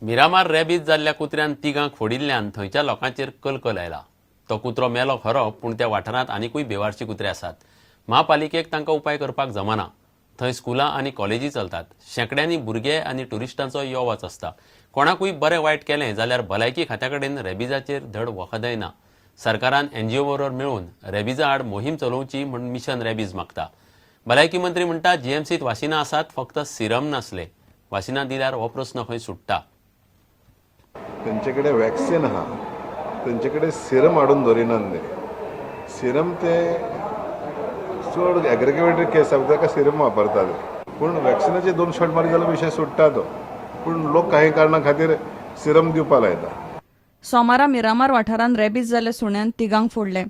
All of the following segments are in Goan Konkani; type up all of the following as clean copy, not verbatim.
मिरामार रॅबीज जाल्ल्या कुत्र्यान तिगांक फोडिल्ल्यान थंयच्या लोकांचेर कलकल आयला. तो कुत्रो मेलो खरो, पूण त्या वाठारांत आनिकूय बेवारशी कुत्रे आसात. म्हापालिकेक तांकां उपाय करपाक जमना. थंय स्कुलां आनी कॉलेजी चलतात. शेंकड्यांनी भुरगे आनी ट्युरिस्टांचो यो वच आसता. कोणाकूय बरें वायट केलें जाल्यार भलायकी खात्या कडेन रॅबिजाचेर धड वखदय ना. सरकारान एनजीओ बरोबर मेळून रॅबिजा आड मोहीम चलोवची म्हूण मिशन रॅबीज मागता. भलायकी मंत्री म्हणटा, जीएमसीत वासिनां आसात, फक्त सिरम नासले. वासिनां दिल्यार हो प्रस्न खंय सुट्टा. तेंचे कडेन वॅक्सिन आहा, तेंचे कडेन सिरम हाडून दवरिनात. ते सिरम ते चड एग्रेगेटेड केस आसा ताका सिरम वापरतात, पूण वॅक्सिनाचे दोन शॉट मारीत जाल्यार विशय सुट्टा तो. पूण लोक काही कारणा खातीर सिरम दिवपा लायता. सोमारा मिरामार वाठारांत रॅबीज जाल्ल्या सुण्यान तिगांक फोडले.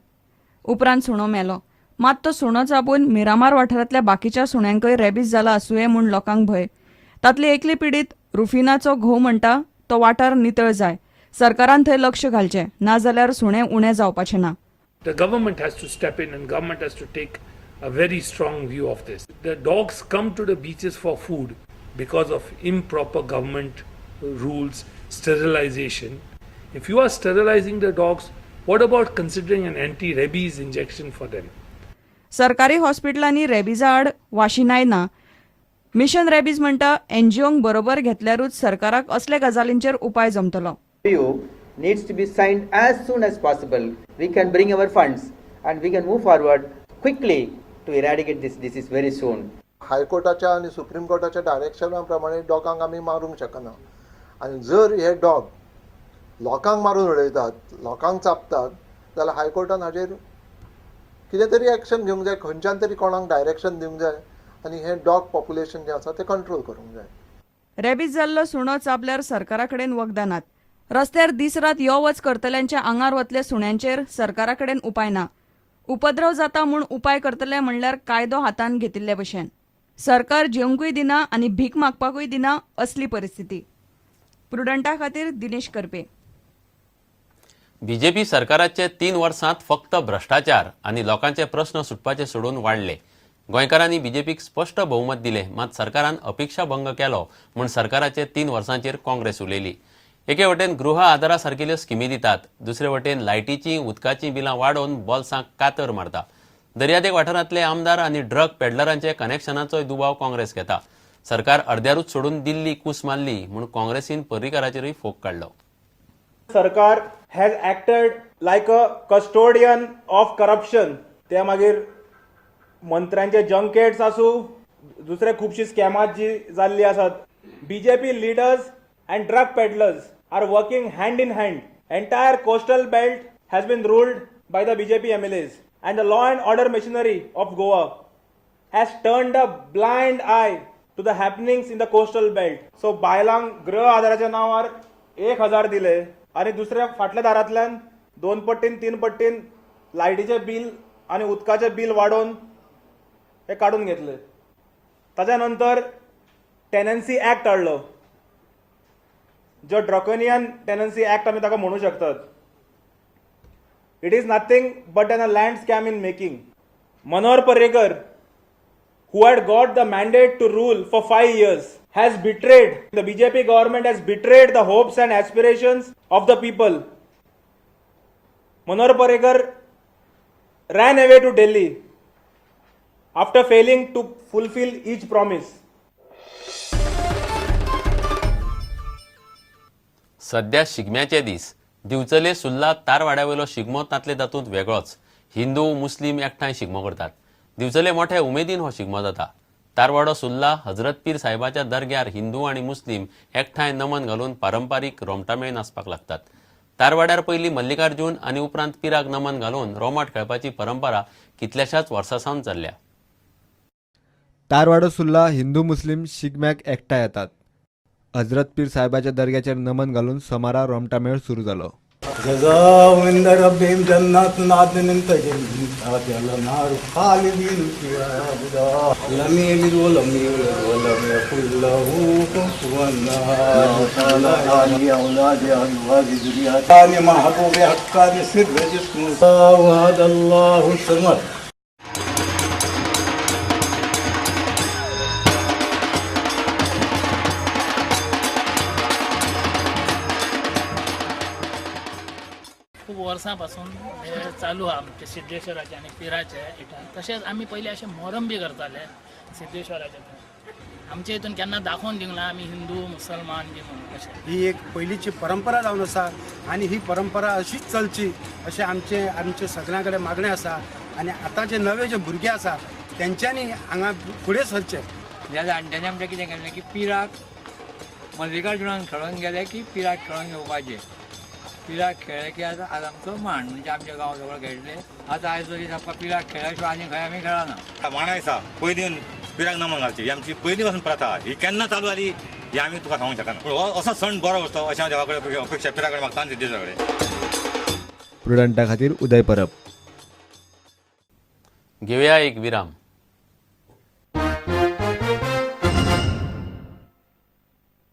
उपरांत सुणो मेलो. मात तो सुणो चाबून मिरामार वाठारांतल्या बाकीच्या सुण्यांकय रॅबीज जाला आसुये म्हूण लोकांक भंय. तांतली एकली पिडीत रुफिनाचो घोव म्हणटा, तो वाठार नितळ जाय, सरकारान थंय लक्ष घालचें, नाजाल्यार सुणे उणें जावपाचें ना. The government has to step in and government has to take a very strong view of this. The dogs come to the beaches for food because of improper government rules, sterilization. If you are sterilizing the dogs, what about considering an anti-rabies injection for them? सरकारी हॉस्पिटलांनी रॅबिजा आड वाशिनाय ना. मिशन रॅबीज म्हणटा, एनजीओंक बरोबर घेतल्यारूच सरकाराक असल्या गजालींचेर उपाय जमतलो. MOU needs to be signed as soon as possible. We can bring our funds and we can move forward quickly to eradicate this disease very soon. हायकोर्टाच्या आनी सुप्रीम कोर्टाच्या डायरेक्शना प्रमाणे डॉगांक आमी मारूंक शकना आनी जर हे डॉग लोकांक मारून उडयतात, लोकांक चाबतात जाल्यार हायकोर्टान हाजेर कितें तरी एक्शन घेवंक जाय, खंयच्यान तरी कोणाक डायरेक्शन दिवंक जाय आनी हें डॉग पॉप्युलेशन जें आसा तें कंट्रोल करूंक जाय. रॅबीज जाल्लो सुणो चाबल्यार सरकारा कडेन वखदां नात. रस्त्यार दीस रात यो वच करतल्यांच्या आंगार वतल्या सुण्यांचेर सरकारा कडेन उपाय ना. उपद्रव जाता म्हूण उपाय करतले म्हणल्यार कायदो हातांत घेतिल्ले भशेन. सरकार जेवंकूय दिना आनी भीक मागपाकूय दिना, असली परिस्थिती. प्रुडंटा खातीर दिनेश करपे. बीजेपी सरकाराचे 3 वर्सांत फक्त भ्रश्टाचार आनी लोकांचे प्रस्न सुटपाचे सोडून वाडले. गोंयकारांनी बीजेपीक स्पश्ट बहुमत दिले, मात सरकारान अपेक्षाभंग केलो म्हूण सरकाराचे 3 वर्सांचेर काँग्रेस उलयली. एके वटेन गृह आदारा सारकिल्यो स्किमी दितात, दुसरे वटेन लायटीचीं उदकाचीं बिलां वाडोवन बोल्सांक कातर मारता. दर्यादेग वाठारांतले आमदार आनी ड्रग पेडलरांचे कनेक्शनाचोय दुबाव काँग्रेस घेता. सरकार अर्द्यारूच सोडून दिल्ली कूस मारली म्हूण काँग्रेसीन पर्रीकाराचेरूय फोग काडलो. सरकार has acted like a custodian of corruption. ते मागीर मंत्र्यांचे जंकेट्स आसूं, दुसरे खुबशीं स्कॅमां जी जाल्लीं आसात. BJP leaders and drug peddlers are working hand in hand. Entire coastal belt has been ruled by the BJP MLAs and the law and order machinery of Goa has turned a blind eye to the happenings in the coastal belt. So बायलांक गृह आधाराच्या नांवार 1000 दिले आनी दुसऱ्या फाटल्या दारांतल्यान 2 पट्टीन 3 पट्टीन लायटीचें बील आनी उदकाचें बील वाडोवन हे काडून घेतले. ताच्या नंतर टेनन्सी ऍक्ट हाडलो, जो ड्रॉकोनियन टेनन्सी ऍक्ट आमी ताका म्हणू शकतात. It is nothing but an a land scam in making. Manohar Parrikar, who had got the mandate to rule for 5 years, has betrayed, the BJP government has betrayed the hopes and aspirations of the people. Manohar Parrikar ran away to Delhi after failing to fulfill each promise. सध्या शिगम्याचे दीस. दिवचले सुर्ला तारवाड्यावयलो शिगमो तांतले तातूंत वेगळोच. हिंदू मुस्लीम एकठांय शिगमो करतात. दिवचले मोठे उमेदीन हो शिगमो जाता. तारवाडो सुर्ला हजरत पीर साहेबाच्या दर्ग्यार हिंदू आनी मुस्लीम एकठांय नमन घालून पारंपारीक रोमटामेळ नाचपाक लागतात. तारवाड्यार पयलीं मल्लिकार्जून आनी उपरांत पिराक नमन घालून रोमाट खेळपाची परंपरा कितल्याशाच वर्सां सावन चल्ल्या. तारवाडो सुर्ला हिंदू मुस्लीम शिगम्याक एकठांय येतात. हजरत पीर साहेबाच्या दर्ग्याचेर नमन घालून सोमारा रोमटामेळ सुरू जालो. جزاؤهم عند ربهم جنات عدن تجري من تحتها الأنهار خالدين فيها أبدا لم يلد ولم يولد ولم يكن له كفوا أحد. محبوب حقان سر جسم وهذا الله الصمد. वर्सां पासून हे चालू आहा आमचे सिद्धेश्वराचे आनी पिराचे हितून. तशेंच आमी पयलीं अशें मोहरम बी करताले सिद्धेश्वराचे. आमच्या हितून केन्ना दाखोवन दिवंक ना आमी हिंदू मुसलमान बी म्हणून अशें. ही एक पयलींची परंपरा जावन आसा आनी ही परंपरा अशीच चलची अशें आमचें आमचे सगळ्यां कडेन मागणें आसा आनी आतांचे नवे जे भुरगे आसा तेंच्यांनी हांगा फुडें सरचें. ह्या जाणट्यांनी आमचें कितें केल्लें की पिराक मल्लिकार्जुनान खेळोन गेले की पिराक खेळोन येवपाचें. पिराक खेळ्ळे की आतां आज आमचो मांड म्हणजे आमच्या गांव सगळो खेळटले. आतां आयज तरी आमकां पिराक खेळ्ळ्या शिवाय आनी खंय आमी खेळना. मांड आसा पयलीं पिराक नमन घालची ही आमची पयलीं पासून प्रथा. ही केन्ना चालू जाली ही आमी तुका सांगूंक शकना, पूण हो असो सण बरो वचचो अशें हांव देवा कडेन अपेक्षा पिरा कडेन मागता आनी सिद्धेश्वरा कडेन. प्रुडंटा खातीर उदय परब. घेवया एक विराम.